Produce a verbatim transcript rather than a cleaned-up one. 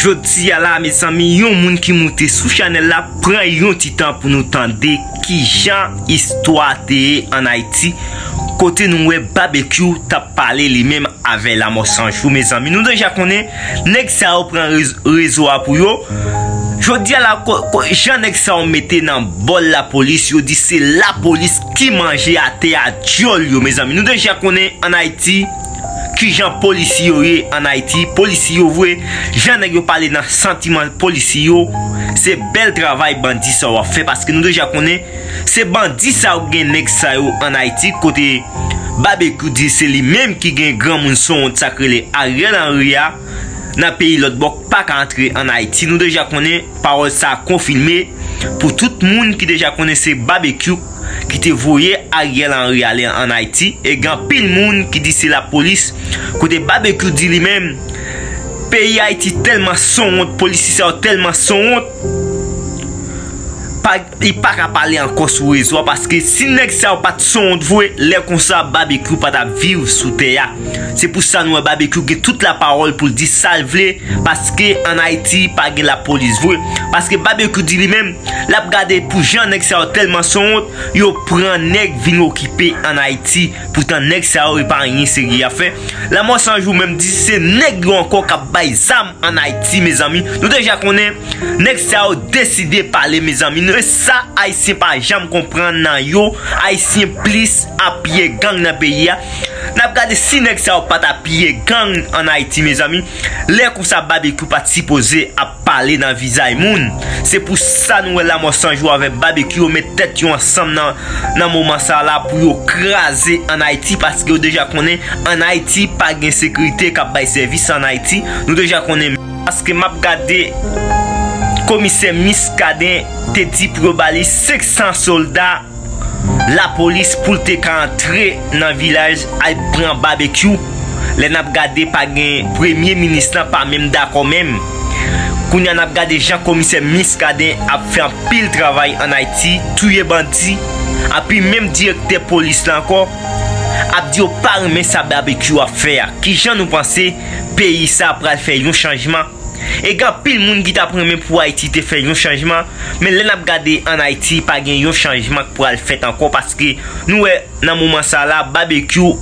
Jodi a la, mezanmi, yon moun ki moute sou chanèl la, pran yon ti tan pou nou tande kijan istwa te ye ann Ayiti, kote nou wè Babekyou t ap pale li menm avè Lanmò San Jou, mezanmi. Nou deja konnen, nèg sa yo pran rez-, rezo a pou yo. Jodi a la, ko-, ko-, jan nèg sa yo mete nan bòl lapolis, yo di se lapolis ki manje atè a dyòl yo, mezanmi. Nou deja konnen ann Ayiti, kijan polisye yo ye ann Ayiti, polisye yo vre, jan nèg yo pale nan santiman polisye yo, se bèl travay bandi sa yo ap fè, paske nou deja konnen se bandi sa yo ki gen nèg sa yo ann Ayiti, kote Babekyou di se li menm ki gen granmoun sanwont sa k rele Ariel Henry a nan peyi lòtbò k pa ka antre ann Ayiti. Nou deja konnen pawòl sa a konfime pou tout moun ki deja konnen se Babekyou ki te voye Ariel Henry ale ann Ayiti, e gen anpil moun ki di se lapolis, kote Babekyou di li menm, peyi Ayiti tèlman sanwont, polisye sa yo tèlman sanwont, pa, li pa ka pale ankò sou rezo a, paske si nèg sa yo pa t sanwont vre, lè konsa Babekyou pa t ap viv sou tè a. Se pou sa nou wè Babekyou gen tout lapawòl pou l di sa l vle, paske ann Ayiti pa gen lapolis vre. Paske Babekyou di li menm, l ap gade pou jan nèg sa yo tèlman sanwont, yo pran nèg vin okipe ann Ayiti. Poutan nèg sa yo, e pa anyen serye y ap fè. Lanmò San Jou menm di se nèg yo ankò k ap bay zam ann Ayiti, mezanmi. Nou deja konnen, nèg sa yo deside pale, mezanmi. Nou, e sa Ayisyen pa janm konprann nan yo, Ayisyen plis apiye gang nan peyi a. N ap gade si nèg sa yo pa t apiye gang ann Ayiti, mezanmi. Lè konsa Babekyou pa t sipoze ap pale nan vizaj moun. Se pou sa nou wè Lanmò San Jou avèk Babekyou yo met tèt yo ansanm nan, nan moman sa la pou yo kraze ann Ayiti, paske yo deja konnen ann Ayiti pa gen sekirite k ap bay sèvis ann Ayiti. Nou deja konnen, paske m ap gade komisè Miskaden te di pou yo ba li senk san sòlda lapolis pou l te ka antre nan vilaj al pran Babekyou. Lè n ap gade, pa gen premye minis lan pa menm dakò menm. Kounye a n ap gade jan komisè Miskaden ap fè anpil travay ann Ayiti, touye bandi, anpi menm direktè polis la ankò ap di yo pa renmen sa Babekyou ap fè a. Kijan nou panse peyi sa pral fè yon chanjman? E gen anpil moun ki t ap renmen pou Ayiti te fè yon chanjman, men lè n ap gade ann Ayiti, pa gen yon chanjman k pral fèt ankò, paske nou wè nan moman sa la, Babekyou